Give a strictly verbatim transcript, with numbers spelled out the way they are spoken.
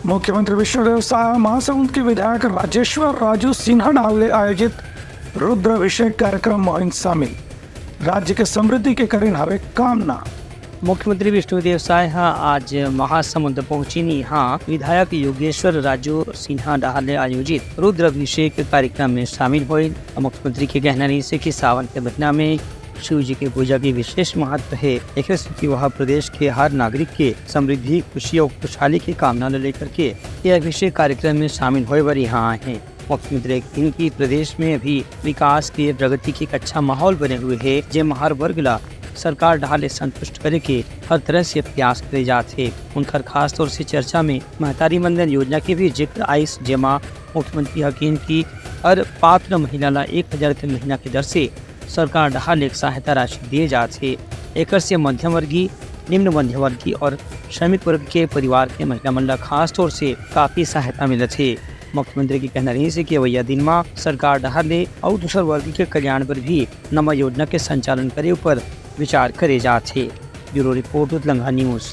मुख्यमंत्री विष्णुदेव साय महासमुंद के विधायक राजेश्वर राजू सिन्हा डाहर ले आयोजित रुद्राभिषेक कार्यक्रम म होइस शामिल। राज्य के समृद्धि के करिन हवे कामना। मुख्यमंत्री विष्णुदेव साय ह आज महासमुंद पहुंचिन। इहां विधायक योगेश्वर राजू सिन्हा डाहर ले आयोजित रुद्राभिषेक कार्यक्रम में शामिल होइस। मुख्यमंत्री के कहना रहिस हे कि सावन के महीना में शिव जी के पूजा के विशेष महत्व हे। एखर सेती वह प्रदेश के हर नागरिक के समृद्धि, खुशी और खुशहाली के कामना ल लेकर के ये अभिषेक कार्यक्रम में शामिल होय बर यहाँ आए हैं। मुख्यमंत्री ने कहा कि प्रदेश में अभी विकास के, प्रगति के एक अच्छा माहौल बने हुए हे, जेमा हर वर्ग ला सरकार डाहर ले संतुष्ट करे के हर तरह से प्रयास करे जात हे। उनकर खास तौर से चर्चा में महतारी वंदन योजना के भी जिक्र आइस, जेमा मुख्यमंत्री ह कहिन कि हर पात्र महिला ला एक हजार रुपये महीना के दर से सरकार डाहर ले एक सहायता राशि दिए जात हे। एकर से मध्यम वर्गीय, निम्न मध्यम वर्गीय और श्रमिक वर्ग के परिवार के महिला मन ला खास तौर से काफी सहायता मिलत हे। मुख्यमंत्री के कहना रहिस हे कि अवइया दिन म सरकार डाहर ले अउ दूसर वर्ग के कल्याण बर भी नवा योजना के संचालन करे ऊपर विचार करे जात हे। Bureau report, Utlanga news.